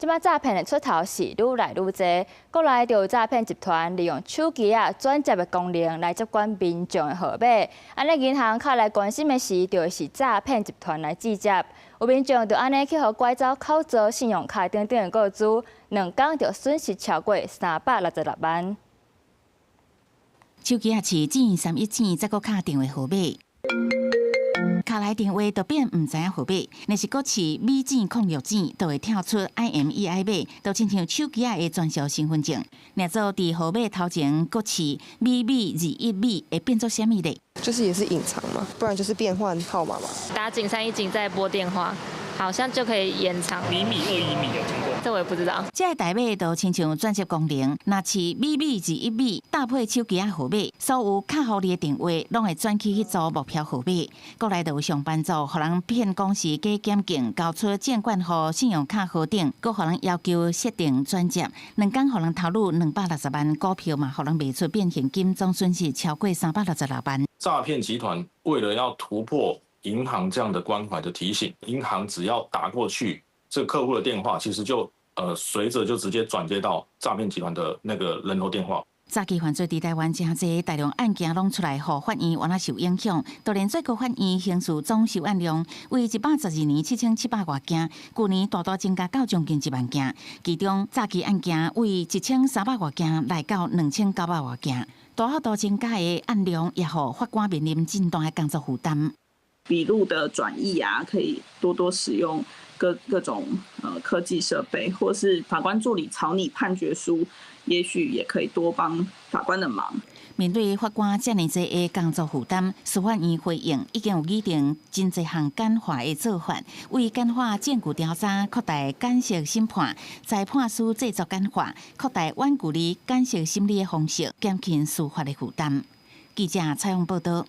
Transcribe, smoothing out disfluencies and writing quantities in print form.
這擺詐騙的出頭是愈來愈濟，國內就有詐騙集團利用手機仔轉接的功能來接管民眾的號碼，按呢銀行敲來關心的時，就會是詐騙集團來接。有民眾就按呢去予拐走口座、信用卡等等的個資，2工就損失超過366萬。手機仔飼井三一井，再閣敲電話號碼。敲來電話就變毋知影號碼，若是閣飼米井06井，就會跳出 IMEI 碼，就親像手機仔的專屬身份證。若做佇號碼頭前閣飼米米21米，會變做啥物咧？就是也是隱藏嘛，不然就是變換號碼嘛。打井三一井再撥電話，好像就可以延長。米米21米有聽過？這我也不知道。這个代碼就親像轉接功能，若飼米米21米搭配手機仔號碼，所有敲予你的電話攏會轉去彼組目標號碼。國內就有上班族，予人騙講是假檢警，交出證券戶、信用卡號等，閣予人要求設定轉接，2工予人偷去260萬股票嘛，予人賣出變現金，總損失超過366萬。詐騙集團為了要突破銀行這樣的關懷的提醒，銀行只要打過去這個客戶的電話，其實就隨着就直接轉接到詐騙集團的那個人頭電話。詐欺犯罪佇台灣誠濟，大量案件攏出來，予法院原來受影響。就連最高法院刑事總收案量為112年7700外件，舊年大大增加到將近1萬件。其中詐欺案件為1300外件來到2900外件，大幅度增加的案量，也予法官面臨真大的工作負擔。筆錄的轉譯啊，可以多多使用各種科技設備，或是法官助理草擬判決書，也許也可以多幫法官的忙。面對法官遮爾濟的工作負擔，司法院回應已經有擬定真濟項簡化的做法，為簡化證據調查、擴大簡易審判、裁判書製作簡化、擴大遠距離簡易審理的方式，減輕司法的負擔。記者採訪報道。